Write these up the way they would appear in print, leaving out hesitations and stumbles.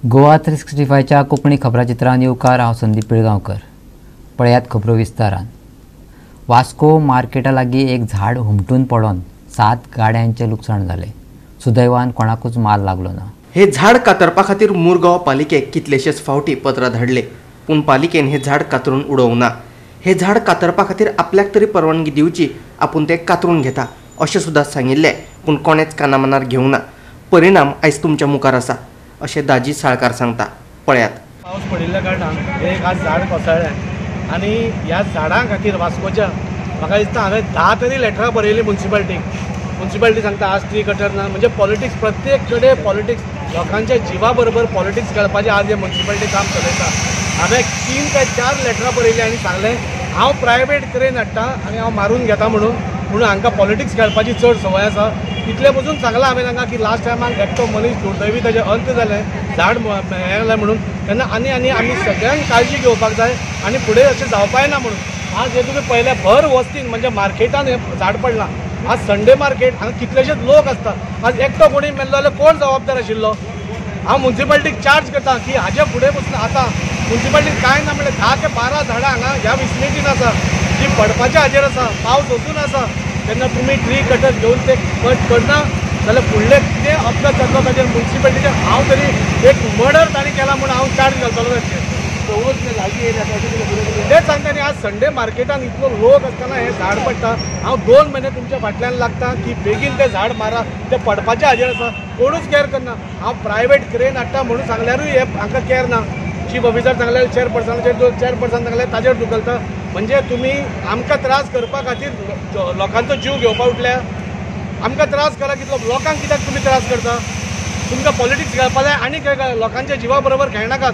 गोवा 365च्या कोंकणी खबराचित्रान येवकार. हांव संदीप पिळगांवकर. पळयात खबरो विस्तारान. वास्को मार्केटा लागीं एक झाड हुमटून पडून 7 गाड्यांचें लुकसाण जालें. सुदैवान कोणाकूच माल लागलो ना. हे झाड कातरपा खातीर मुरगांव पालिकेक कितलेशेच फावटी पत्र धाडले, पूण पालिकेन हे झाड कातरून उडोवंक ना. हे झाड कातरपा खातीर आपल्याक तरी परवानगी दिवची, आपूण ते कातरून घेता अशें सुद्दां सांगिल्लें, पूण कोणेच कानामनार घेवंक ना. परिणाम आयज तुमच्या मुखार आसा अशें दाजी साळकार सांगता. पळयात. पावस पडिल्ल्या कारणान हे एक आज झाड कोसळ्ळें आनी ह्या झाडां खातीर वास्कोच्या म्हाका दिसता हांवें 10 तरी लेटरां बरयलीं मुन्सिपाल्टीक. मुन्सिपाल्टी सांगता आज ट्री कटर ना, म्हणजे पॉलिटिक्स, प्रत्येक कडेन पॉलिटिक्स, लोकांच्या जिवा बरोबर पॉलिटिक्स खेळपाचें आज हे मुन्सिपाल्टी काम चलयता. हांवें 3 काय 4 लेटरां बरयलीं आनी सांगलें हांव प्रायवेट क्रेन हाडटा आनी हांव मारून घेता म्हणून, म्हणून हांकां पॉलिटिक्स खेळपाची चड संवय आसा. इतलें पसून सांगलां हांवें तांकां की लास्ट टायमाक एकटो मनीस दुर्दैवी ताजें अंत जालें, झाड हें जालें म्हणून. तेन्ना आनी आनी आमी सगळ्यांक काळजी घेवपाक जाय आनी फुडें अशें जावपाय ना म्हणून. आज हें तुमी पळयलें भर वस्तीन म्हणजे मार्केटान हें झाड पडलां. आज संडे मार्केट, हांगा कितलेशेच लोक आसता. आज एकटो कोणी मेल्लो जाल्यार कोण जबाबदार आशिल्लो? हांव मुन्सिपाल्टीक चार्ज करता की हाजे फुडें पसून आतां मुन्सिपाल्टीक कांय ना म्हणल्यार 10 ते 12 झाडां हांगा ह्या विसिनिटीन आसा जी पडपाच्या हाजेर आसा, पावस वचून आसा. तेन्ना तुमी ट्री कटर घेवन ते कट करना जाल्यार फुडले कितें अपघात जातलो ताजेर मुन्सिपाल्टीचेर हांव तरी एक मर्डर तांणी केला म्हूण हांव चार्ज घालतलो तांचेर. तेच सांगता न्ही, आज संडे मार्केटान इतलो लोक आसतना हें झाड पडटा. हांव 2 म्हयने तुमच्या फाटल्यान लागता की बेगीन तें झाड मारा, तें पडपाचें हाजेर आसा, कोणूच कॅर करना. हांव प्रायवेट क्रेन हाडटा म्हणून सांगल्यारूय हें हांकां कॅर ना. चीफ ऑफिसर सांगल्यार चेअरपर्सनाचेर, चेअरपर्सन सांगल्यार ताजेर धुकलता. म्हणजे तुमी आमकां त्रास करपा खातीर लोकांचो जीव घेवपा उठल्या. आमकां त्रास करा कितलो, लोकांक कित्याक तुमी त्रास करता? तुमकां पॉलिटिक्स खेळपा जाय आनी लोकांच्या जिवा बरोबर खेळनाकात.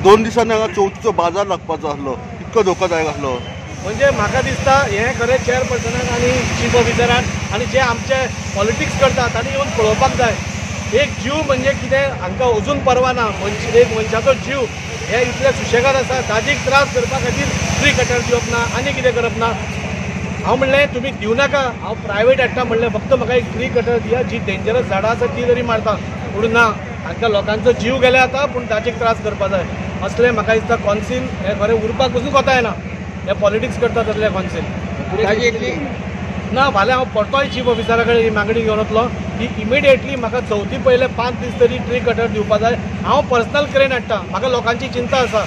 2 दिसांनी हांगा चवथीचो बाजार लागपाचो आसलो, इतको धोकादायक आसलो. म्हणजे म्हाका दिसता हें खरें चेअरपर्सनाक आनी चीफ ऑफिसराक आनी जे आमचे पॉलिटिक्स करता तांणी येवन पळोवपाक जाय. एक जीव म्हणजे कितें हांकां अजून परवा ना. एक मनशाचो जीव हे इतले सुशेगाद आसा, ताजीक त्रास करपा खातीर ट्री कटर दिवप ना आनी कितें करप ना. हांव म्हणलें तुमी दिवं नाका, हांव प्रायवेट हाडटा म्हणलें, फक्त म्हाका एक ट्री कटर दिया, जी डेंजरस झाडां आसा ती तरी मारता. पूण ना, हांकां लोकांचो जीव गेले आतां, पूण ताजीक त्रास करपा जाय असलें म्हाका दिसता. कॉन्सील हें खरें उरपाक पसून कोता येना, हे पॉलिटिक्स करता तसले कॉन्सील ना. फाल्यां हांव परतोय चीफ ऑफिसरा कडेन ही मागणी घेवन वतलो की इमिडिएटली म्हाका चवथी पयले 5 दीस तरी ट्री कटर दिवपा जाय. हांव पर्सनल क्रेन हाडटा, म्हाका लोकांची चिंता आसा,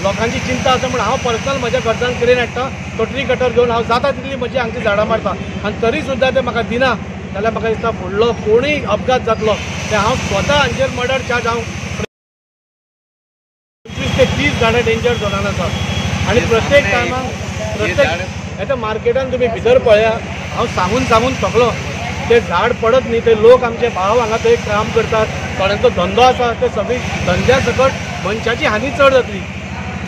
लोकांची चिंता आसा म्हूण हांव पर्सनल म्हज्या घरच्यान क्रेन हाडटा, तो ट्री कटर घेवन हांव जाता तितली म्हजी हांगची झाडां मारता. आनी तरी सुद्दां ते म्हाका दिना जाल्यार म्हाका दिसता फुडलो कोणूय अपघात जातलो ते हांव स्वता हांचेर मर्डर चार्ज. हांव 25 ते 30 झाडां डेंजर झोनान आसा आनी प्रत्येक टायमाक प्रत्येक आतां मार्केटान तुमी भितर पळया, हांव सांगून सांगून थकलो. ते झाड पडत न्ही, ते लोक आमचे भाव हांगा थंय काम करतात, थोड्यांचो धंदो आसा, ते सगळी धंद्या सकट मनशाची हानी चड जातली.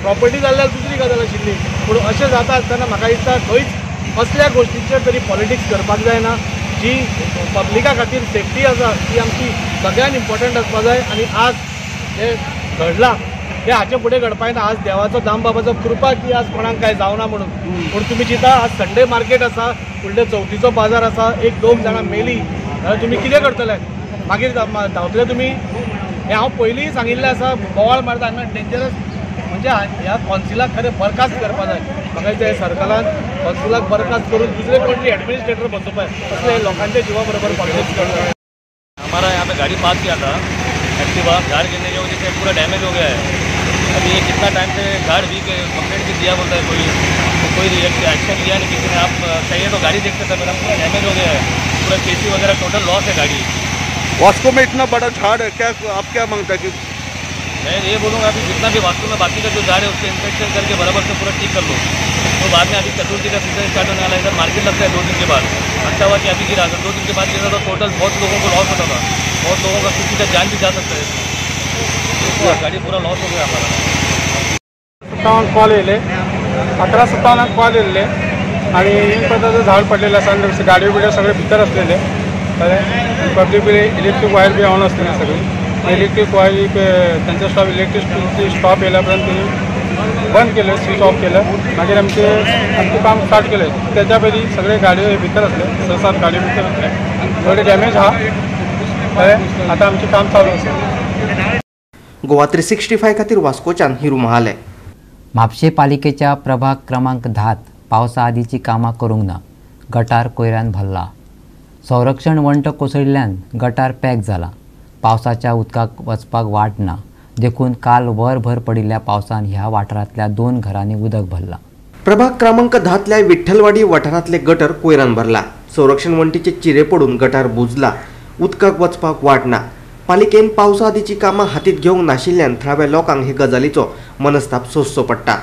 प्रॉपर्टी जाल्यार दुसरी गजाल आशिल्ली, पूण अशें जाता आसतना म्हाका दिसता खंयच असल्या गोश्टीचेर तरी पॉलिटिक्स करपाक जायना. जी पब्लिका खातीर सेफ्टी आसा ती आमची सगळ्यान इम्पॉर्टंट आसपा जाय. आनी आज जें घडलां तें हाचे फुडें घडपा येना. आज देवाचो दामबाबाचो कृपा की आज कोणाक कांय जावना म्हणून. पूण तुमी चिंता, आज संडे मार्केट आसा, फुडले चवथीचो बाजार आसा, 1-2 जाणां मेली जाल्यार तुमी कितें करतले? मागीर धांवतले तुमी? हें हांव पयलींय सांगिल्लें आसा, बोवाळ मारता हांगा डेंजरस. म्हणजे ह्या कॉन्सिलाक खरें बरखास्त करपा जाय. म्हाका दिसता हे सरकारान कॉन्सिलाक बरखास्त करून दुसरे कोण तरी एडमिनिस्ट्रेटर बसोवपा जाय. असले लोकांच्या जिवा बरोबर पॉलिटिक्स करता. हमारा यहाँ पे गाड़ी पास किया था एक्टिवा, गाड़ी गिरने की वजह से पूरा डैमेज हो गया है. अभी ये कितना टाइम से गार्ड भी कंप्लेंट भी दिया बोलता है, कोई तो कोई एक्शन लिया नहीं किसी ने. आप चाहिए तो गाड़ी देखते थे, मेरा पूरा डैमेज हो गया है, पूरा केसी वगैरह टोटल लॉस है गाड़ी. वास्को में इतना बड़ा झाड़ है, क्या आप क्या मांगता है? कि मैं ये बोलूँगा अभी जितना भी वास्को में बाकी का जो झाड़ है उसके इंस्पेक्शन करके बराबर से पूरा ठीक कर लो. तो बाद में अभी चतुर्थी का सीजन स्टार्ट होने वाला है, इधर मार्केट लगता है 2 दिन के बाद. अच्छा हुआ कि अभी गिरा, अगर 2 दिन के बाद गिरा तो टोटल बहुत लोगों को लॉस होता था, बहुत लोगों का किसी का जान भी जा सकता है इसमें. गाड़ी पूरा लॉस हो गया हमारा. 57 कॉल येयले, 11:57 कॉल येयल्ले आनी एक पद्दतीन झाड पडलेलें आसा आनी गाडयो बिडयो सगळे भितर आसलेले, कळ्ळें. पब्लीक बी इलेक्ट्रीक वायर बी ऑन आसलेली सगळी. इलेक्ट्रीक वायरी तांचो स्टॉप इलेक्ट्रिसिटी स्टॉप येयल्या उपरांत तेणी बंद केलें, स्विच ऑफ केलं. मागीर आमचें काम स्टार्ट केलें. तेच्या पयलीं सगळे गाडयो भितर आसले, 6-7 गाडयो भितर आसले, थोडे डॅमेज आहा, कळ्ळें. आतां आमचें काम चालू आसा. गोवा 365 खातीर वास्कोच्यान हिरू महाले. म्हापशें पालिकेच्या प्रभाग क्रमांक 10 पावसा आदीची कामां करूंक ना. गटार कोयरान भरला. संरक्षण वण्ट कोसळिल्ल्यान गटार पॅक जाला. पावसाच्या उदकाक वचपाक वाट ना, देखून काल वरभर पडिल्ल्या पावसान ह्या वाठारांतल्या 2 घरांनी उदक भरला. प्रभाग क्रमांक 10तल्या विठ्ठलवाडी वाठारांतले गटर कोयरान भरला. संरक्षण वण्टीचे चिरे पडून गटार बुजला. उदकाक वचपाक वाट ना. पालिकेन पावसा आदीची कामां हातीत घेवंक नाशिल्ल्यान थळाव्या लोकांक हे गजालीचो मनस्ताप सोंसचो पडटा.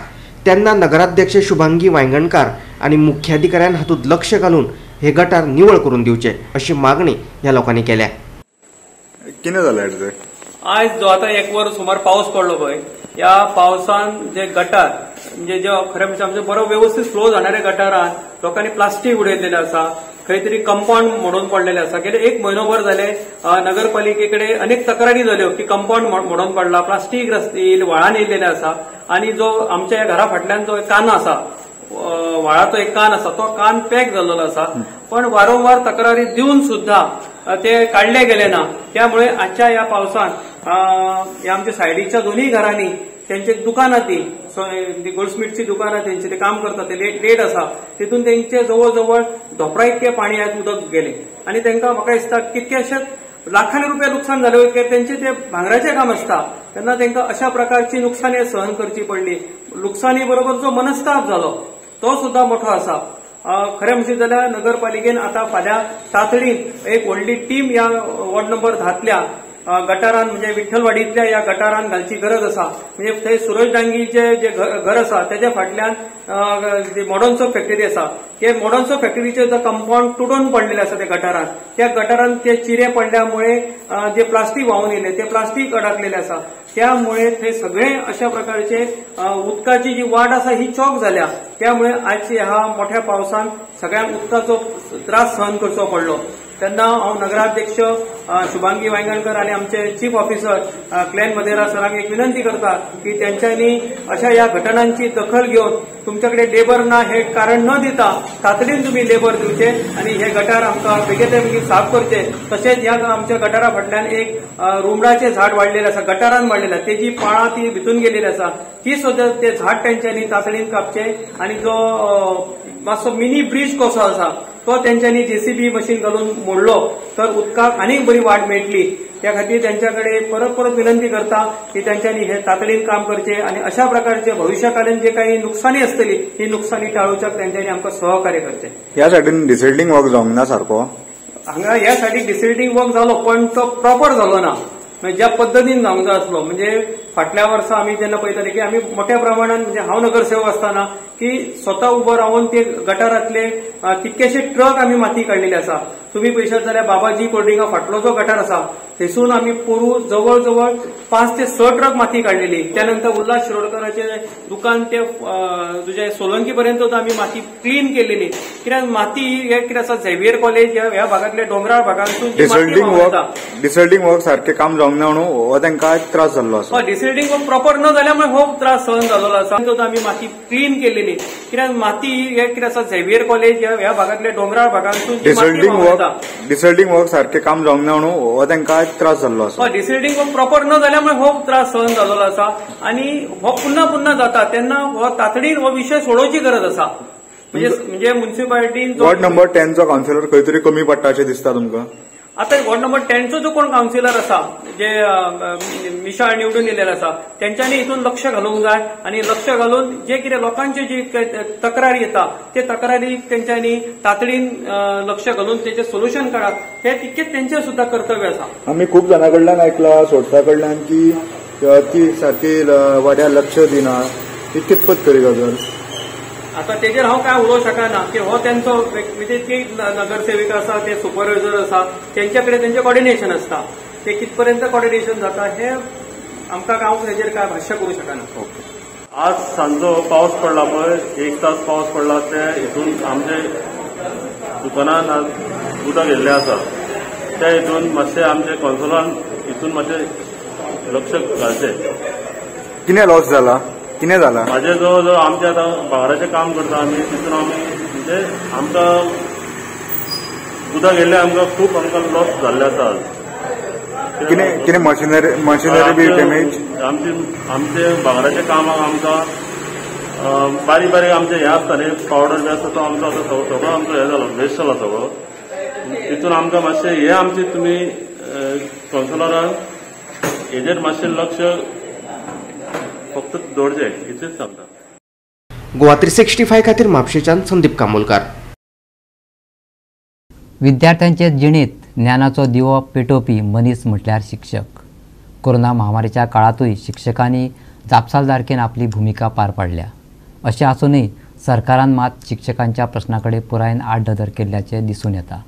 तेन्ना नगराध्यक्ष शुभांगी वायंगणकार आनी मुख्याधिकाऱ्यान हातूंत लक्ष घालून हे गटार निवळ करून दिवचे अशी मागणी ह्या लोकांनी केल्या. कितें जालें ते आयज जो आतां एक वर सुमार पावस पडलो पळय, ह्या पावसान जे गटार म्हणजे जे खरें म्हणजे आमचे बरो व्यवस्थित फ्लो जाणाऱ्या गटारान लोकांनी प्लास्टीक उडयलेलें आसा, खंय तरी कंपाऊंड मोडून पडलेले आसा. गेले एक म्हयनोभर जाले नगरपालिके कडेन अनेक तक्रारी जाल्यो की कंपाऊंड मोडून पडला, प्लास्टीक रस्ते व्हाळान येयलेले आसा आनी जो आमच्या घरा फाटल्यान जो कान आसा, व्हाळाचो एक कान आसा, तो कान पॅक जाल्लो आसा. पण वारंवार तक्रारी दिवन सुद्धा ते काडले गेले ना. त्यामुळे आजच्या ह्या पावसान ह्या आमच्या सायडीच्या दोन्ही घरांनी त्यांचे दुकानां ती गोल्डस्मिथची दुकानां त्यांचे ते काम करतात ते लेट आसा, तितून तेंचे जवळ जवळ धोपरा इतके पाणी आज उदक गेले आनी तांकां म्हाका दिसता कितकेशेच लाखांनी रुपया नुकसान जाले कित्याक तेंचे ते भांगराचें काम आसता तेन्ना तांकां अशा प्रकारची नुकसानी सहन करची पडली. लुकसानी बरोबर जो मनस्ताप जालो तो सुद्धा मोठो आसा. खरें म्हणशीत जाल्यार नगरपालिकेन आतां फाल्यां तातडीन एक व्हडली टीम ह्या वॉर्ड नंबर 10तल्या गटारान म्हणजे विठ्ठलवाडींतल्या ह्या गटारान घालची गरज आसा. म्हणजे थंय सुरज डांगीचे जे घर आसा तेच्या फाटल्यान मॉडर्न सोप फॅक्टरी आसा, ते मॉडर्न सोप फॅक्टरीचे जो कंपाऊंड तुटून पडलेले आसा त्या गटारान, त्या गटारान ते चिरे पडल्यामुळे जे प्लास्टीक व्हांवून येयले ते प्लास्टीक अडकलेले आसा. त्यामुळे थंय सगळे अशा प्रकारचे उदकाची जी वाट आसा ही चॉक जाल्या. त्यामुळे आज ह्या मोठ्या पावसान सगळ्यांक उदकाचो त्रास सहन करचो पडलो. तेन्ना हांव नगराध्यक्ष शुभांगी वायंगणकर आनी आमचे चीफ ऑफिसर क्लॅन मदेरा सरांक एक विनंती करता की तेंच्यांनी अशा ह्या घटनांची दखल घेवन तुमच्याकडे लेबर ना हे कारण न दिता तातडीन तुमी लेबर दिवचे आनी हे गटार आमकां बेगीन बेगीन साफ करचे. तशेंच ह्या आमच्या गटारा फाटल्यान एक रुमडाचें झाड वाडलेलें आसा, गटारान वाडलेलें आसा, तेजी पाळां ती भितून गेलेली आसा, ती सुद्दां ते झाड तेंच्यांनी तातडीन कापचें आनी जो मातसो मिनी ब्रिज कसो आसा तो तेंच्यांनी जेसीबी मशीन घालून मोडलो तर उदकाक आनीक बरी वाट मेळटली. त्या खातीर त्यांच्या कडेन परत परत विनंती करता की तेंच्यांनी हे तातडीन काम करचे आनी अशा प्रकारचे भविष्यकालीन जे काही नुकसानी आसतली ही नुकसानी टाळुवच्याक तेंच्यांनी आमकां सहकार्य करचें. ह्या सायडीन डिसिल्टींग वर्क जावंक ना सारको, हांगा ह्या सायडीक डिसिल्टींग वर्क जालो पण तो प्रॉपर जालो ना, म्हणजे ज्या पद्दतीन जावंक जाय आसलो. म्हणजे फाटल्या वर्सा आमी जेन्ना पळयताले की आमी मोठ्या प्रमाणान म्हणजे हांव नगरसेवक आसतना की स्वता उबो रावन ते गटारांतले कितकेशे ट्रक आमी माती काडलेली आसा. तुमी पळयशात जाल्यार बाबाजी कोल्ड्रिंका फाटलो जो गटार आसा थंयसून आमी पोरू जवळ जवळ 5 ते 6 ट्रक माती काडलेली. त्यानंतर उल्हास शिरोडकराचे दुकान ते तुजे सोलंकी पर्यंत आमी माती क्लीन केलेली. कित्याक माती हे कितें आसा झेवियर कॉलेज ह्या भागांतल्या दोंगराळ भागांतून डिसिल्टींग वर्क सारकें काम जावंक ना म्हणून हो तांकां त्रास जाल्लो आसा. डिसिल्टींग वर्क प्रॉपर न जाल्यामुळे हो त्रास सहन जाल्लो आसा. आमी माती क्लीन केलेली कित्याक माती हे कितें आसा झेवियर कॉलेज ह्या भागांतल्या दोंगराळ भागांतून डिसिल्टींग वर्क सारकें काम जावंक ना म्हणून हो तांकां त्रास जाल्लो आसा. डिसिल्टींग वर्क प्रॉपर न जाल्यामुळे हो त्रास सहन जाल्लो आसा आनी हो पुन्हा पुन्हा जाता तेन्ना हो तातडीन हो विशय सोडोवची गरज आसा. म्हणजे म्युनिसिपालिटीन वॉर्ड नंबर 10 चो कावन्सिलर खंय तरी कमी पडटा अशें दिसता तुमकां? आतां वॉर्ड नंबर 10चो जो कोण कावन्सिलर आसा जे मिशाळ निवडून येयलेले आसा तेंच्यांनी हितून लक्ष घालूंक जाय आनी लक्ष घालून जे कितें लोकांची जी तक्रार येता ते तक्रारी तेंच्यांनी तातडीन लक्ष घालून तेचें सोल्युशन काडप हे तितकेंच तेंचें सुद्दां कर्तव्य आसा. आमी खूब जाणां कडल्यान आयकलां सोर्सा कडल्यान की ती सारकी वाड्यार लक्ष दिना, ती कितपत खरी गजाल? आतां तेजेर हांव काय उलोवंक शकना की हो तेंचो म्हणजे ती नगरसेविका आसा ते सुपरवायझर आसा तेंच्या कडेन तेंचें कॉर्डिनेशन आसता, ते कितपर्यंत कॉर्डिनेशन जाता हे आमकां हांव तेजेर काय भाश्य करूं शकना. आज सांजचो पावस पडला पळय, 1 तास पावस पडला ते हितून आमचे दुकानान आज उदक येयल्लें आसा. त्या हितून मातशें आमचे कॉन्सुलान हितून मातशें लक्ष घालचें. कितें लॉस जाला? कितें जाला? म्हाजे जवळ जवळ आमचे आतां भांगराचें काम करता आमी, तितून आमी म्हणजे आमकां उदक येयल्लें आमकां खूब आमकां लॉस जाल्लें आसा आज. कितें मशिनरी बी डॅमेज? आमचे आमचे भांगराच्या कामाक आमकां बारीक बारीक आमचे हें आसता न्ही, पावडर बी आसता, तो आमचो आतां सगळो आमचो हें जालो, वेस्ट जाला सगळो. तितून आमकां मातशें हें आमची तुमी कावन्सिलरान हेजेर मातशें लक्ष फक्त दवरचें इतलेंच सांगता. गोवा 365 खातीर म्हापशेंच्यान संदीप कामोलकार. विद्यार्थ्यांचे जिणेंत ज्ञानाचो दिवो पेटोवपी मनीस म्हटल्यार शिक्षक. कोरोना महामारीच्या काळांतूय शिक्षकांनी जापसालदारकेन आपली भुमिका पार पाडल्या. अशें आसूनय सरकारान मात शिक्षकांच्या प्रश्ना कडेन पुरायेन आडनदर केल्ल्याचें दिसून येता.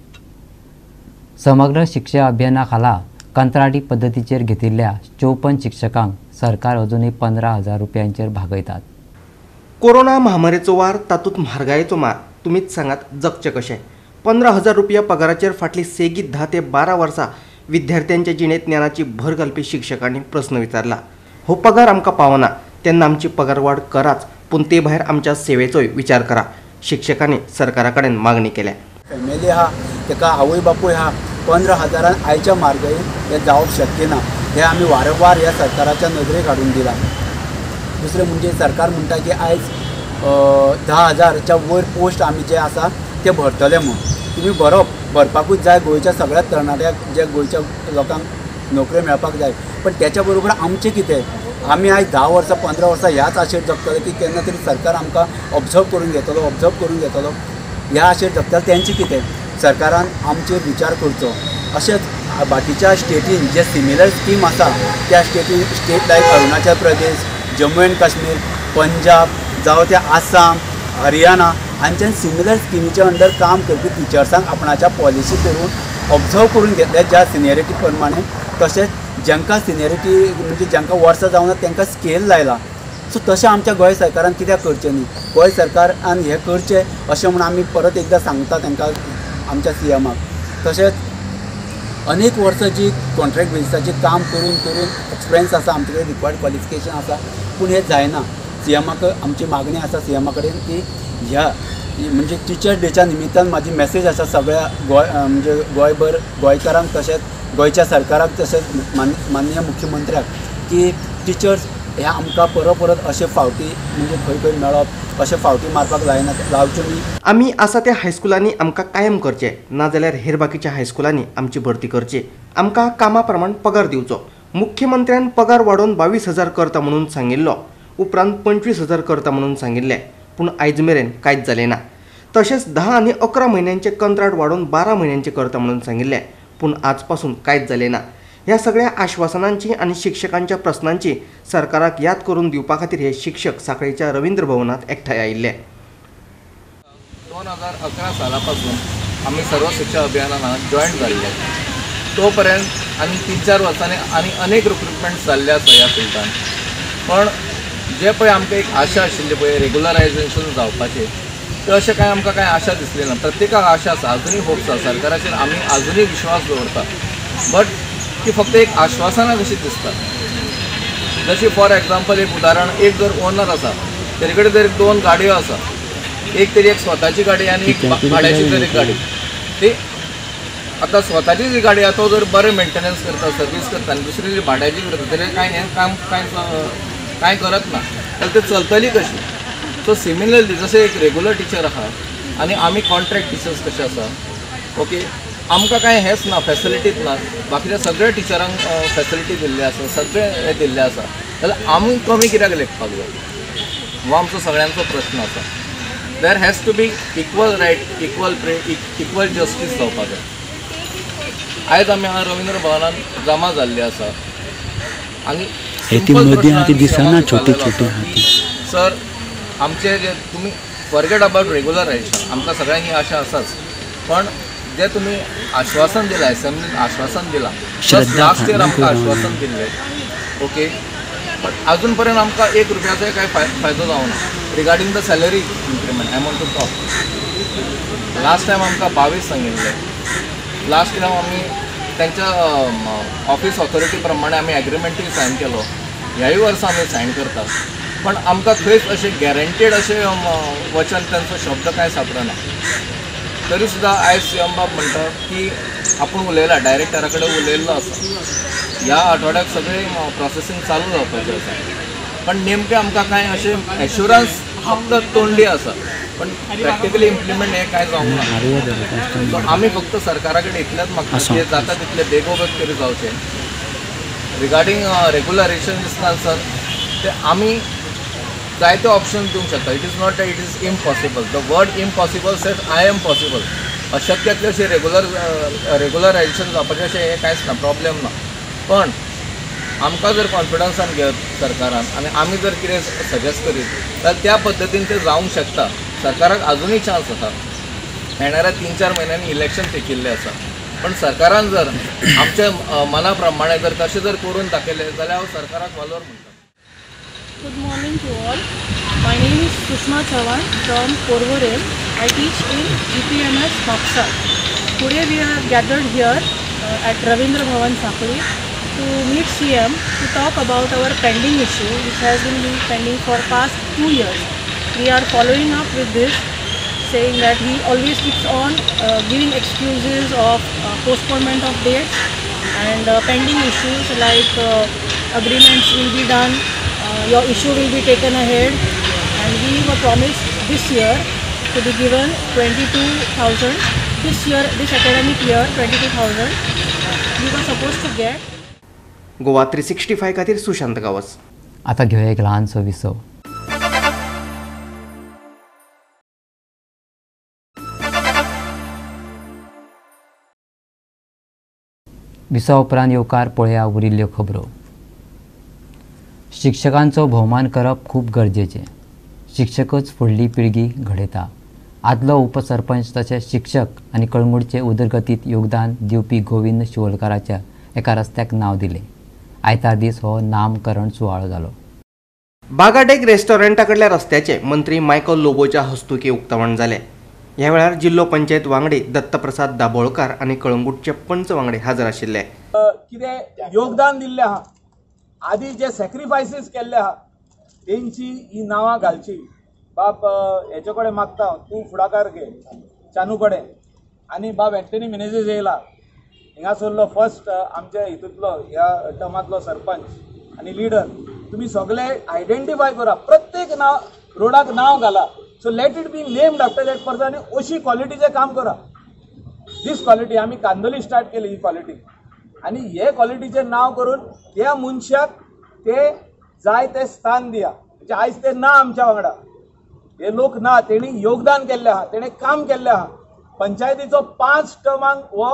समग्र शिक्षा अभियाना खाला कंत्राटी पद्दतीचेर घेतिल्ल्या 54 शिक्षकांक सरकार अजूनय 15,000 रुपयांचेर भागयतात. कोरोना महामारीचो वार, तातूंत म्हारगायेचो मार, तुमीच सांगात जगचें कशें. 15,000 रुपया पगाराचेर फाटली सेगीत 10 ते 12 वर्सां विद्यार्थ्यांच्या जिणेंत ज्ञानाची भर घालपी शिक्षकांनी प्रस्न विचारला. हो पगार आमकां पावना तेन्ना आमची पगारवाड कराच, पूण ते भायर आमच्या सेवेचोय विचार करा, शिक्षकांनी सरकारा कडेन मागणी केल्या. फॅमिली आहा, ताका आवय बापूय आहा, 15,000 आयच्या म्हारगायेन हें जावप शक्य ना. हें आमी वारंवार ह्या सरकाराच्या नदरेक हाडून दिलां. दुसरें म्हणजे सरकार म्हणटा की आयज 10,000च्या वयर पोस्ट आमी जे आसा ते भरतले म्हूण. तुमी भरप भरपाकूच जाय, गोंयच्या सगळ्या तरणाट्याक जे गोंयच्या लोकांक नोकऱ्यो मेळपाक जाय. पण त्याच्या बरोबर आमचें कितें, आमी आयज 10 वर्सां 15 वर्सां ह्याच आशेर जगतले की केन्ना तरी सरकार आमकां ऑब्जर्व करून घेतलो, ऑब्जर्व करून घेतलो ह्या आशेर जगतले. तेंचें कितें, सरकारान आमचेर विचार करचो. अशेंच बाकीच्या स्टेटीन जे सिमिलर स्कीम आसा त्या स्टेटीन, state like Arunachal Pradesh, Jammu and Kashmir, Punjab जावं ते आसाम, हरियाणा हांच्यान सिमिलर स्किमीच्या अंडर काम करपी टिचर्सांक आपणाच्या पॉलिसी करून ऑब्जर्व करून घेतल्या ज्या सिनियरिटी प्रमाणे. तशेंच जांकां सिनियरिटी म्हणजे जांकां वर्सां जावना तांकां स्केल लायला. सो तशें आमच्या गोंय सरकारान कित्याक करचें न्ही, गोंय सरकारान हें करचें अशें म्हूण आमी परत एकदां सांगता तांकां, आमच्या सीएमाक. तशेंच अनेक वर्सां जी कॉन्ट्रॅक्ट बेजिसाचेर काम करून करून एक्सपिरियन्स आसा आमचे कडेन, रिक्वायर्ड क्वॉलिफिकेशन आसा, पूण हें जायना. सीएमाक आमची मागणी आसा सीएमा कडेन की ह्या म्हणजे टिचर्स डेच्या निमित्तान म्हाजी मॅसेज आसा सगळ्या गोंय म्हणजे गोंयभर गोंयकारांक, तशेंच गोंयच्या सरकाराक, तशेंच माननीय मुख्यमंत्र्याक की टिचर्स ह्या आमकां परत परत अशे फावटी म्हणजे खंय खंय मेळप अशे फावटी मारपाक लायना, लावच्यो न्ही. आमी आसा त्या हायस्कुलांनी आमकां कायम करचें, नाजाल्यार हेर बाकीच्या हायस्कुलांनी आमची भरती करची. आमकां कामा प्रमाण पगार दिवचो. मुख्यमंत्र्यान पगार वाडोवन 22,000 करता म्हणून सांगिल्लो, उपरांत 25,000 करता म्हणून सांगिल्लें, पूण आयज मेरेन कांयच जालें ना. तशेंच 10 आनी 11 म्हयन्यांचें कंत्राट वाडोवन 12 म्हयन्यांचें करता म्हणून सांगिल्लें, पूण आज पासून कांयच जालें ना. ह्या सगळ्या आश्वासनांची आनी शिक्षकांच्या प्रस्नांची सरकाराक याद करून दिवपा खातीर हे शिक्षक सांखळेच्या रवींद्र भवनांत एकठांय आयिल्ले. 2011 साला पासून आमी सर्व शिक्षा अभियानान जॉयन जाल्ले. तो पर्यंत आनी 3-4 वर्सांनी आनी अनेक रिक्रुटमेंट जाल्ले आसा ह्या फिल्डान. पण जे पळय आमकां एक आशा आशिल्ली पळय रेगुलरायजेशन जावपाचें, ते अशें कांय आमकां कांय आशा दिसली ना. प्रत्येकाक आशा आसा, आजुनूय होप्स आसा, सरकाराचेर आमी आजुनूय विश्वास दवरता, बट ती फक्त एक आश्वासनां कशी दिसता. जशी फॉर एग्जाम्पल एक उदाहरण, एक जर ओनर आसा तेजे कडेन जर 2 गाडयो आसा, एक तरी एक स्वताची गाडी आनी एक भाड्याची जर एक गाडी, ती आतां स्वताची जी गाडी आसा तो जर बरें मेंटेनन्स करता, सर्वीस करता, आनी दुसरी जी भाड्याची करता तेजेर कांय हें काम कांय कांय करत ना जाल्यार ते चलतली कशी. सो सिमिलरली जशें एक रेगुलर टिचर आहा आनी आमी कॉन्ट्रॅक्ट टिचर्स कशे आसा, ओके, आमकां कांय हेंच ना, फॅसिलिटीज ना. बाकीच्या सगळ्या टिचरांक फॅसिलिटी दिल्ली आसा, सगळें हें दिल्लें आसा, जाल्यार आमी कमी कित्याक लेखपाक जाय हो आमचो सगळ्यांचो प्रश्न आसा. There has to be equal right, equal pay, equal justice जावपाक जाय. आयज आमी हांगा रवींद्र भवनान जमा जाल्ले आसा आनी सर आमचे जे तुमी फॉरगेट अबाउट रेगुलरायजेशन, आमकां सगळ्यांक ही आशा आसाच, पण जे तुमी आश्वासन दिलां, एसेंब्लीन आश्वासन दिलां, प्लस लास्ट इयर आमकां आश्वासन दिल्लें, ओके, बट अजून पर्यंत आमकां 1 रुपयाचोय कांय फायदो जावना regarding the salary increment. I want to talk last time आमकां 22 सांगिल्लें, लास्ट टायम आमी तांच्या ऑफिस ऑथॉरिटी प्रमाणे आमी एग्रीमेंटूय सायन केलो, ह्याय वर्सा आमी सायन करतात, पण आमकां खंयच अशें गॅरंटीड अशें वचन तांचो शब्द कांय सापडना. तरी सुद्दां आयज सीएम बाब म्हणटा की आपूण उलयला, डायरेक्टरा कडेन उलयल्लो आसा, ह्या आठवड्याक सगळें प्रोसेसींग चालू जावपाचें आसा. पण नेमकें आमकां कांय अशें एश्युरन्स फक्त तोंडी आसा, पण प्रॅक्टिकली इम्प्लिमेंट हें कांय जावंक ना. सो आमी फक्त सरकारा कडेन इतलेंच मागता की जाता तितलें बेगोबेग तरी जावचें. रिगार्डींग रेगुलरायझेशन दिसता सर, ते आमी जायते ऑप्शन दिवंक शकता. It is not that it is impossible. The word impossible says I am possible. अशक्यातलें अशें रेगुलरायझेशन जावपाचें अशें हें कांयच ना, प्रॉब्लेम ना. पण आमकां जर कॉन्फिडन्सान घेत सरकारान आनी आमी जर कितें सजेस्ट करीत जाल्यार त्या पद्दतीन तें जावंक शकता. सरकाराक आजुनूय चान्स आसा. येणाऱ्या 3-4 म्हयन्यांनी इलेक्शन तेकिल्लें आसा, पण सरकारान जर आमच्या मना प्रमाणे जर तशें जर करून दाखयलें जाल्यार हांव सरकाराक वालोर म्हणटा. Good morning to all. My name is Sushma Chavan from Porvorim. I teach in GPMS Mapusa. Today we are gathered here at Ravindra Bhavan Sakoli to meet CM to talk about our pending issue which has been pending for past 2 years. We are following up with this, saying that he always keeps on giving excuses of postponement of dates and pending issues like agreements will be done, your issue will be taken ahead, and we were promised this year to be given 22,000. This year, this academic year, 22,000 we were supposed to get. Goa 365 खातीर सुशांत गावस. आता घेऊया एक ल्हानसो विसव. विसवा उपरांत येवकार पळया उरिल्ल्यो खबरो. शिक्षकांचो भोवमान करप खूब गरजेचें. शिक्षकच फुडली पिळगी घडयता. आदलो उपसरपंच तशेंच शिक्षक आनी कळंगूटचे उदरगतींत योगदान दिवपी गोविंद शिवोलकाराच्या एका रस्त्याक नांव दिलें. आयतार दीस हो नामकरण सुवाळो जालो. बागाडेक रेस्टॉरंटा कडल्या रस्त्याचें मंत्री मायकल लोबोच्या हस्तुकीं उक्तावण जालें. ह्या वेळार जिल्लो पंचायत वांगडी दत्तप्रसाद दाबोळकार आनी कळंगूटचे पंच वांगडी हजर आशिल्ले. कितें योगदान दिल्लें आहा, आदी जे सॅक्रिफायसीस केल्ले आहा तेंची ही नांवां घालची. बाब हेचे कडेन मागता तूं फुडाकार घे चानू कडेन, आनी बाब एंटनी मिनेझीस येयला हिंगासरलो फर्स्ट आमच्या हितूंतलो ह्या टर्मांतलो सरपंच आनी लिडर. तुमी सगळे आयडेंटिफाय करा, प्रत्येक नांव रोडाक नांव घाला. So let it be named after that person आनी अशी क्वॉलिटीचें काम करा. दीस क्वॉलिटी आमी कांदोली स्टार्ट केली ही क्वॉलिटी, आनी हे क्वॉलिटीचें नांव करून त्या मनशाक ते जाय तें स्थान दिया. म्हणजे आयज ते ना आमच्या वांगडा, हे लोक ना, तेणी योगदान केल्लें आहा, तेणें काम केल्लें आहा. पंचायतीचो 5 टर्मांक हो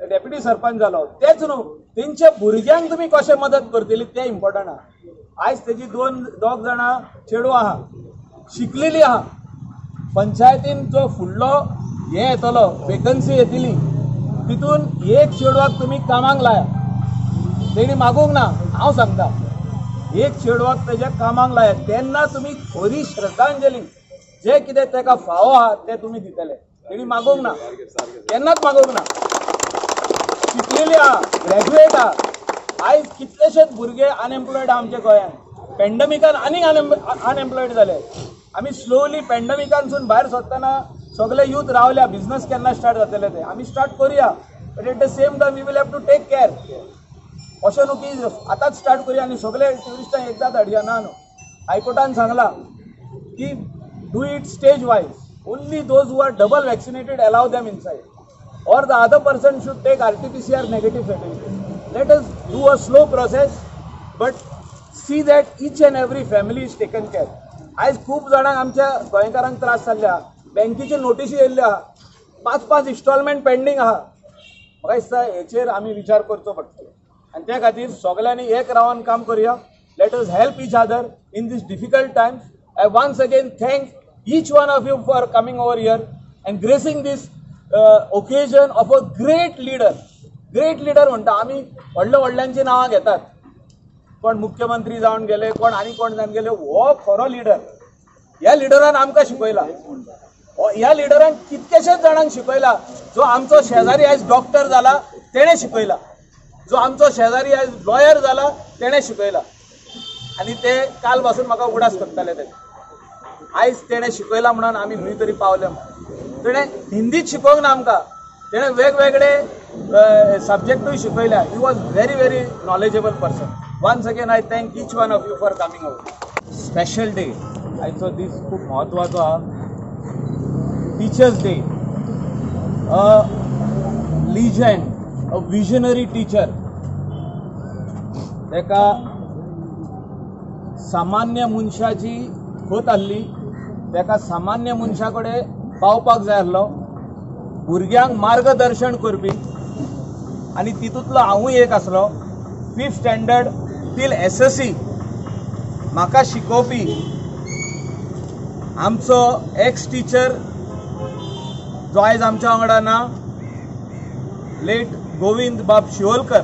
डेप्युटी सरपंच जालो. तेच न्हू, तेंच्या भुरग्यांक तुमी कशें मदत करतली तें इम्पॉर्टंट आहा. आयज तेजी दोग जाणां चेडवां आहा, शिकलेली आहा. पंचायतीन जो फुडलो हें येतलो, वेकन्सी येतली, तितून एक चेडवाक तुमी कामाक लाया. तेणी मागूंक ना, हांव सांगता, एक चेडवाक तेज्या कामाक लाया तेन्ना तुमी खरी श्रद्धांजली जे कितें तेका फावो आहा तें तुमी दितले. तेणी मागूंक ना, केन्नाच मागूंक ना. शिकलेली आहा, ग्रॅज्युएट आहा. आयज कितलेशेच भुरगे अनएम्प्लॉयड आहा आमच्या गोंयांत. पॅन्डमिकान आनीक अनएम्प्लॉयड जाले. आमी स्लोली पॅन्डमिकानसून भायर सरतना सगळे यूथ रावल्या, बिझनस केन्ना स्टार्ट जातले ते आमी स्टार्ट करूया, but at the same time we will have to take care. अशें न्हू की आतांच स्टार्ट करूया आनी सगळे ट्युरिस्टांक एकदां धाडया, ना न्हू. हायकोर्टान सांगलां की do it stage wise. Only those who are double vaccinated allow them inside, or the other person should take RT-PCR negative certificate. Let us do a slow process, but see that each and every family is taken care. आयज खूब जाणांक आमच्या गोंयकारांक त्रास जाल्ले आहा. बँकेच्यो नोटिसी येयल्ल्यो आहा, 5-5 instalment pending आहा. म्हाका दिसता हेचेर आमी विचार करचो पडटलो आनी त्या खातीर सगळ्यांनी एक रावन काम करुया. Let us help each other in this difficult times. I once again thank each one of you for coming over here and gracing this occasion of a great leader. Great leader म्हणटा आमी व्हडल्या व्हडल्यांची नांवां घेतात, कोण मुख्यमंत्री जावन गेले, कोण आनी कोण जावन गेले. हो खरो लिडर. ह्या लिडरान आमकां शिकयला, ह्या लिडरान कितकेशेच जाणांक शिकयला. जो आमचो शेजारी आयज डॉक्टर जाला तेणें शिकयला, जो आमचो शेजारी आयज लॉयर जाला तेणें शिकयला. आनी ते काल पासून म्हाका उगडास करताले ते. आयज तेणें शिकयला म्हणून आमी खंय तरी पावले. तेणें हिंदीत शिकोवंक ना आमकां, तेणें वेगवेगळे सब्जेक्टूय शिकयल्या. He was very very knowledgeable person. Once again I thank each one of you for coming out. Special day आयचो दीस खूब म्हत्वाचो आहा. Teachers day, a legend, a visionary teacher. ताका सामान्य मनशाची खोत आहली, ताका सामान्य मनशा कडेन पावपाक जाय आसलो, भुरग्यांक मार्गदर्शन करपी, आनी तितूंतलो हांवूय एक आसलो. 5th standard till SSC म्हाका शिकोवपी आमचो एक्स टिचर जो आयज आमच्या वांगडा ना, लेट गोविंद बाब शिवोलकर.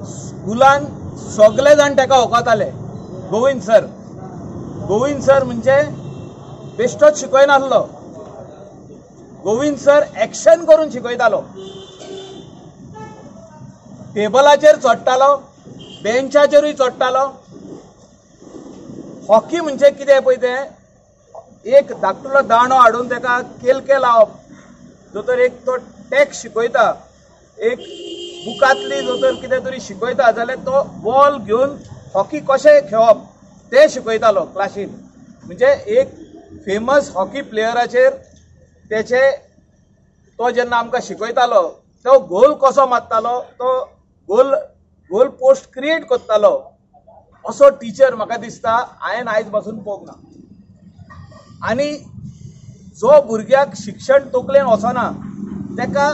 स्कुलान सगळे जाण ताका वखताले गोविंद सर. गोविंद सर म्हणजे बेश्टोच शिकयनासलो, गोविंद सर एक्शन करून शिकयतालो. टेबलाचेर चडटालो, बेंचाचेरूय चडटालो. हॉकी म्हणजे कितें पळय तें, एक धाकटुलो दांडो हाडून ताका केलके लावप. जो तर एक तो टॅक्स शिकयता, एक बुकांतली जो तर कितें तरी शिकयता जाल्यार तो बॉल घेवन हॉकी कशें खेळप तें शिकयतालो क्लासीन. म्हणजे एक फेमस हॉकी प्लेयराचेर तेचे तो जेन्ना आमकां शिकयतालो तो गोल कसो मारतालो, तो गोल गोल पोस्ट क्रिएट करतालो, असो टिचर म्हाका दिसता हांवें आयज पासून पळोवंक ना. आनी जो भुरग्याक शिक्षण तकलेन वचना ताका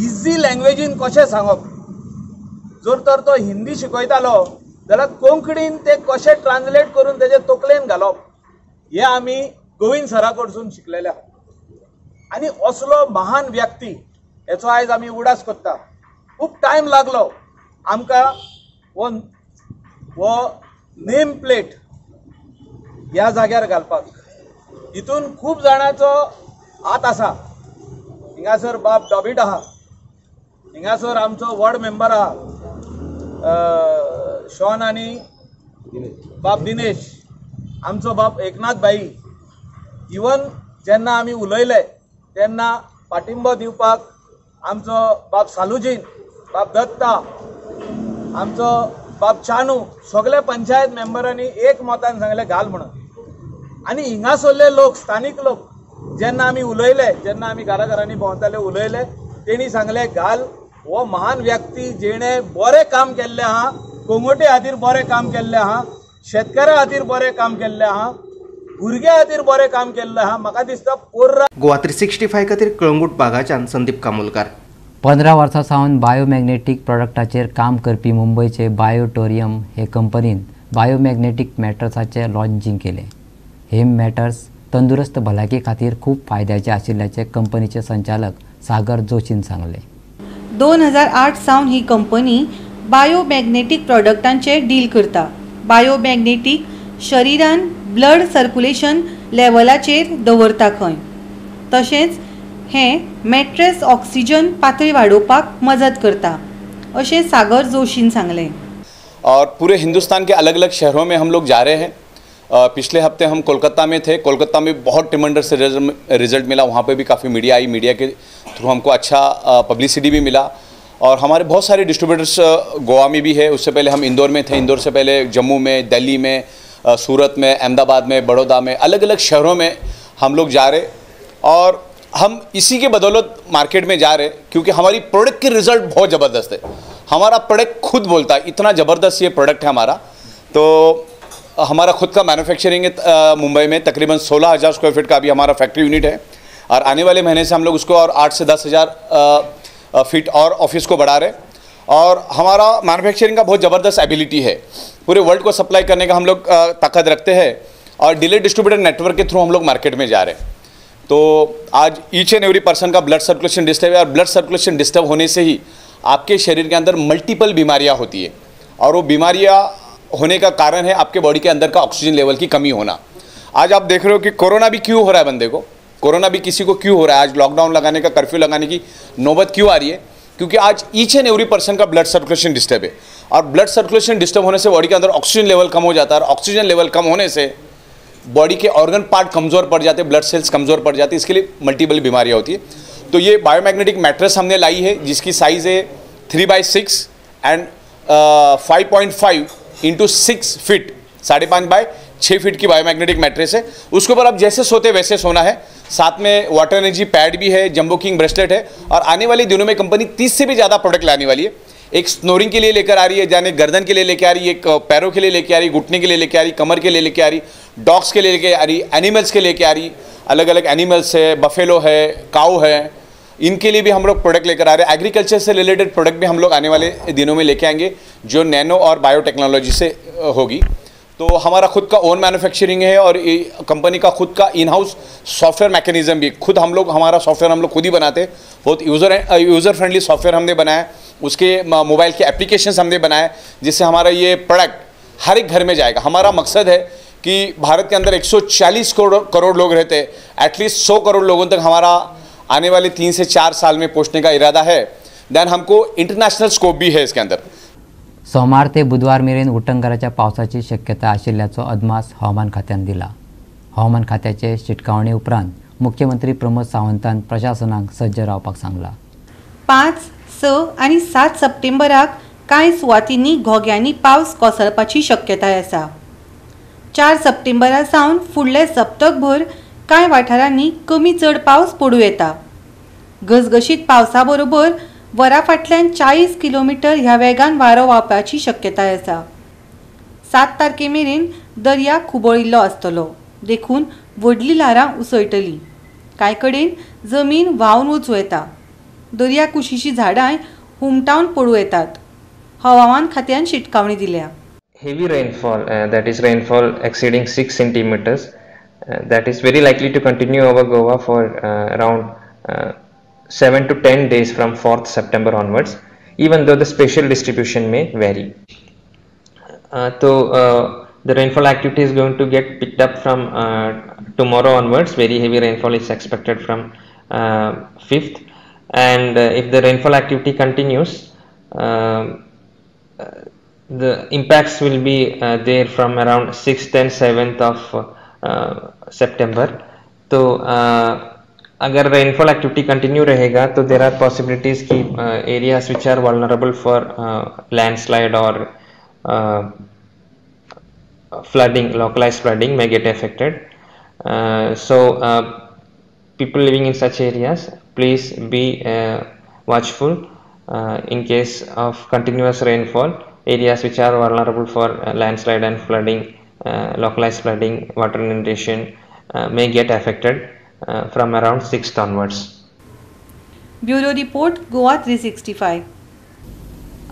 इजी लँग्वेजीन कशें सांगप. जर तर तो हिंदी शिकयतालो जाल्यार कोंकणीन ते कशें ट्रान्सलेट करून तेजे तकलेन घालप हें आमी गोविंद सरा कडसून शिकलेले आहा. आनी असलो महान व्यक्ती हेचो आयज आमी उडास करता. खूब टायम लागलो आमकां हो नेम प्लेट ह्या जाग्यार घालपाक. हितून खूब जाणांचो हात आसा. हिंगासर बाब डॉबीट आहा, हिंगासर आमचो वॉर्ड मेंबर आहा शॉन आनी बाब दिनेश, आमचो बाब एकनाथ भाई. इवन जेन्ना आमी उलयले तेन्ना पाठिंबो दिवपाक आमचो बाब सालुजीन, बाब दत्ता, आमचो बाब चानू, सगळे पंचायत मेंबरांनी एक मतान सांगलें घाल म्हणून. आनी हिंगासरले लोक, स्थानीक लोक जेन्ना आमी उलयले, जेन्ना आमी घरा घरांनी भोंवताले उलयले, तेणी सांगलें घाल, हो महान व्यक्ती जेणे बरें काम केल्लें आहा, कोंगोटे खातीर बरें काम केल्लें आहा, शेतकारां खातीर बरें काम केल्लें आहा, भुरग्यां खातीर बरें काम केल्लें आहा. म्हाका दिसता पोर्रा. गोवा 365 खातीर कळंगूट बागाच्यान संदीप कामोलकार. 15 वर्सां सावन बायोमॅग्नेटीक प्रॉडक्टाचेर काम करपी मुंबयचे बायोटोरियम हे कंपनीन बायोमॅग्नेटीक मॅटर्साचें लॉन्चींग केलें. हे मॅटर्स तंदुरुस्त भलायकी खातीर खूब फायद्याचे आशिल्ल्याचे कंपनीचे संचालक सागर जोशीन सांगलें. 2008 सावन ही कंपनी बायोमॅग्नेटीक प्रॉडक्टांचे डील करता. बायोमॅग्नेटीक शरिरान ब्लड सर्क्युलेशन लेवलाचेर दवरता खंय, तशेंच हें मॅट्रेस ऑक्सिजन पातळी वाडोवपाक मजत करता अशें सागर जोशीन सांगलें. और पूरे हिंदुस्तान के अलग अलग शहरों में हम लोग जा रहे हैं. पिछले हफ्ते हम कोलकाता में थे. कोलकाता में बहुत ट्रिमेंडस रिजल्ट मिला. वहाँ पे भी काफ़ी मीडिया आई, मीडिया के थ्रू हमको अच्छा पब्लिसिटी भी मिला. और हमारे बहुत सारे डिस्ट्रीब्यूटर्स गोवा में भी है. उससे पहले हम इंदौर में थे, इंदौर से पहले जम्मू में, दिल्ली में, सूरत में, अहमदाबाद में, बड़ौदा में, अलग अलग शहरों में हम लोग जा रहे. और हम इसी के बदौलत मार्केट में जा रहे क्योंकि हमारी प्रोडक्ट के रिज़ल्ट बहुत ज़बरदस्त है. हमारा प्रोडक्ट खुद बोलता है, इतना ज़बरदस्त ये प्रोडक्ट है हमारा. तो हमारा खुद का मैन्युफैक्चरिंग है मुंबई में. तकरीबन 16,000 स्क्वायर फीट का अभी हमारा फैक्ट्री यूनिट है और आने वाले महीने से हम लोग उसको और 8 से 10 हज़ार फीट और ऑफिस को बढ़ा रहे. और हमारा मैन्युफैक्चरिंग का बहुत ज़बरदस्त एबिलिटी है. पूरे वर्ल्ड को सप्लाई करने का हम लोग ताकत रखते हैं और डीलर डिस्ट्रीब्यूटर नेटवर्क के थ्रू हम लोग मार्केट में जा रहे हैं. तो आज ईच एंड एवरी पर्सन का ब्लड सर्कुलेशन डिस्टर्ब है और ब्लड सर्कुलेशन डिस्टर्ब होने से ही आपके शरीर के अंदर मल्टीपल बीमारियाँ होती है और वो बीमारियाँ होने का कारण है आपके बॉडी के अंदर का ऑक्सीजन लेवल की कमी होना. आज आप देख रहे हो कि कोरोना भी क्यों हो रहा है बंदे को, कोरोना भी किसी को क्यों हो रहा है, आज लॉकडाउन लगाने का, कर्फ्यू लगाने की नौबत क्यों आ रही है, क्योंकि आज ईच एंड एवरी पर्सन का ब्लड सर्कुलेशन डिस्टर्ब है और ब्लड सर्कुलेशन डिस्टर्ब होने से बॉडी के अंदर ऑक्सीजन लेवल कम हो जाता है और ऑक्सीजन लेवल कम होने से बॉडी के ऑर्गन पार्ट कमज़ोर पड़ जाते हैं, ब्लड सेल्स कमज़ोर पड़ जाते हैं, इसके लिए मल्टीपल बीमारियाँ होती है। तो ये बायोमैग्नेटिक मैट्रेस हमने लाई है जिसकी साइज़ है 3x6 एंड 5.5 × 6 फीट, 5.5 बाय 6 फीट की बायोमैग्नेटिक मैट्रेस है। उसके ऊपर आप जैसे सोते वैसे सोना है। साथ में वाटर एनर्जी पैड भी है, जंबो किंग ब्रेसलेट है और आने वाले दिनों में कंपनी 30 से भी ज़्यादा प्रोडक्ट लाने वाली है। एक स्नोरिंग के लिए लेकर आ रही है, यानी गर्दन के लिए लेकर आ रही है, एक पैरों के लिए लेकर आ रही है, घुटने के लिए लेकर आ रही, कमर के लिए लेकर आ रही, डॉग्स के लिए लेकर आ रही, एनिमल्स के लेके आ रही, अलग अलग एनिमल्स है, बफेलो है, काउ है, इनके लिए भी हम लोग प्रोडक्ट लेकर आ रहे हैं। एग्रीकल्चर से रिलेटेड प्रोडक्ट भी हम लोग आने वाले दिनों में लेके आएंगे जो नैनो और बायोटेक्नोलॉजी से होगी। तो हमारा खुद का ओन मैन्युफैक्चरिंग है और कंपनी का खुद का इन हाउस सॉफ्टवेयर मैकेनिज्म भी, खुद हम लोग हमारा सॉफ्टवेयर हम लोग खुद ही बनाते हैं। बहुत यूज़र फ्रेंडली सॉफ्टवेयर हमने बनाया, उसके मोबाइल के एप्लीकेशंस हमने बनाए जिससे हमारा ये प्रोडक्ट हर एक घर में जाएगा। हमारा मकसद है कि भारत के अंदर 140 करोड़ लोग रहते हैं, एटलीस्ट 100 करोड़ लोगों तक हमारा आने वाले 3 से 4 साल में पहुँचने का इरादा है। Then हमको इंटरनेशनल स्कोप भी है इसके अंदर। सोमार ते बुधवार मेरेन उटंगाराच्या पावसाची शक्यता आशिल्ल्याचो अदमास हवामान खात्यान दिला। हवामान खात्याचे शिटकावणे उपरांत मुख्यमंत्री प्रमोद सावंतान प्रशासनाक सज्ज रावपाक सांगला। 5, 6 आनी 7 सप्टेंबराक कांय सुवातींनी घोग्यांनी पावस कोसळपाची शक्यताय आसा। 4 सप्टेंबरा सावन फुडले सप्तकभर कांय वाठारांनी कमी चड पावस पडूं येता। घसघशीत पावसा बरोबर वरा फाटल्यान 40 किलोमिटर ह्या वेगान वारो व्हांवपाची शक्यताय आसा। 7 तारखे मेरेन दर्या खुबळिल्लो आसतलो, देखून व्हडलीं ल्हारां उसळटलीं। कांय कडेन जमीन व्हांवन वचूं येता। दर्या कुशीचीं झाडांय हुमटावन पडूं येतात। हवामान खात्यान शिटकावणी दिल्या। Heavy rainfall, that is rainfall exceeding 6 centimeters, that is very likely to continue over Goa for around 7 to 10 days from 4th September onwards, even though the spatial distribution may vary. The rainfall activity is going to get picked up from tomorrow onwards. Very heavy rainfall is expected from 5th, and if the rainfall activity continues, the impacts will be there from around 6th and 7th of September. तो अगर rainfall activity continue रहेगा तो there are possibilities कि areas which are vulnerable for landslide Aur flooding, localized flooding may get affected. So people living in such areas, please be watchful in case of continuous rainfall. Areas which are vulnerable for landslide and flooding, localized flooding, water inundation may get affected from around 6th onwards. Bureau report, Goa 365.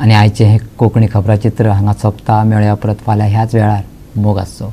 आनी आयचें हें कोंकणी खबराचित्र हांगा सोंपता. मेळया परत फाल्यां ह्याच वेळार. मोग आसचो.